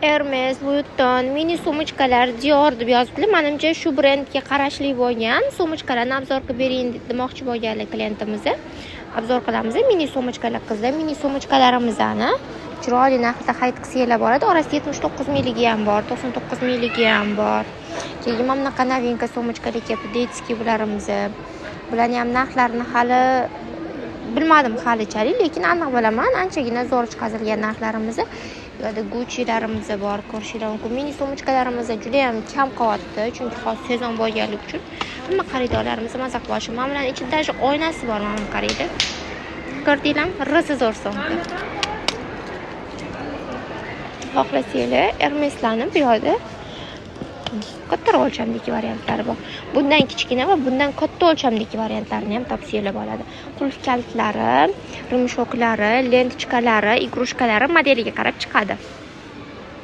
Hermes, Louis Vuitton, mini сумочка lar Dior deb yozibdilar. Manimcha, shu brendga qarashli bo'lgan сумочка larni обзор qilib bering demoqchi bo'lganlar klientimiz. Обзор qilamiz mini сумочка lar, qizlar, mini сумочка larimizni chiroyli narxda xarid qilsanglar bo'ladi. Orasida 79 mingligi ham bor, 99 mingligi ham bor. Keyin mana bunaqa новинка сумочка lar kelibdi, детский bularimiz. Bularni ham narxlarini hali bilmadim halichalik, lekin aniq bilaman, anchagina zo'r chiqazilgan narxlarimiz. Bu yerda Guccilarimiz bor, ko'rishinglar mumkin. Mini сумочка larimiz juda ham kam qolyapti, chunki hozir sezon bo'lganligi uchun hamma xaridorlarimiz maza qilib olishadi. Mana bularni ichida даже oynasi bor, mana buni qaranglar. Ko'rdinglarmi? Rosa zo'r sumka. Xohlasanglar, Hermeslarni bu yoqda kattaroq o'lchamdagi variantlari bor. Bundan kichkina va bundan katta o'lchamdagi variantlarini ham topsanglar bo'ladi. Qulf kalitlari, ремешок lari, ленточка lari, игрушка lari modeliga qarab chiqadi.